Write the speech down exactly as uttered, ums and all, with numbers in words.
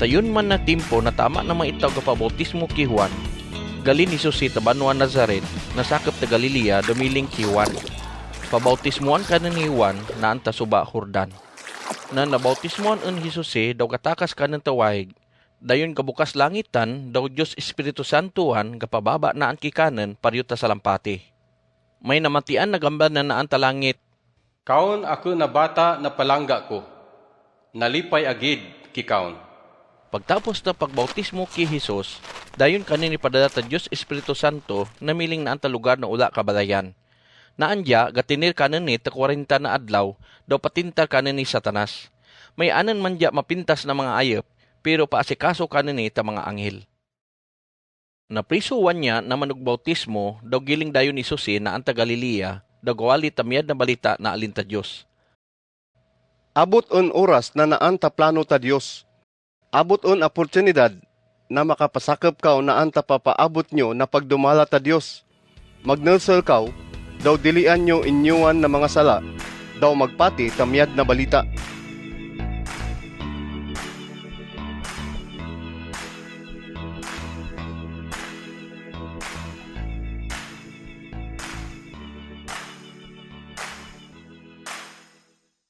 Taiun man na timpo na tama na maihtau ka pabautismo ki Juan. Galin i Jose ta banua Nazaret, na sakep ta Galilia, da miling ki Juan. Pabautismoan kanen i Juan na an ta suba Jordan. Na na bautismoan en i Jose, dau katakas kanen ta waig. Daiun ka bukas langit an, dau jus Espiritu Santo an ka pababa na an ki kanen, pariut ta salampate. Mai na matian na gamban na an ta langit. Kaun a ke na bata na palangga ko. Na lipai agid ki kaun. Pagtapos ta pagbautismo ki Jesus, daiun kanen i padada ta jus Espiritu Santo, na miling na an ta lugar na ula ka balaian. Na an ja, ga tinir kanen i ta kuarinta na adlau, dau patintar kanen i Satanas. Mai anen man ja mapintas na manga aiep, pero pa asikaso kanen i ta manga angel. Na prisu Juan ya na manug bautismo, dau giling daiun i Jose na an ta Galilia, dau gawali ta miad na balita na alin ta Dios. Abut un uras na na an ta plano ta Dios. Abut un oportunidad, na maka pasakep kau na an ta papaabut nyo na pagdumala ta Dios. Magnersel kau, dau dilian nyo inyuan na mangasala, dau magpati ta miad na balita.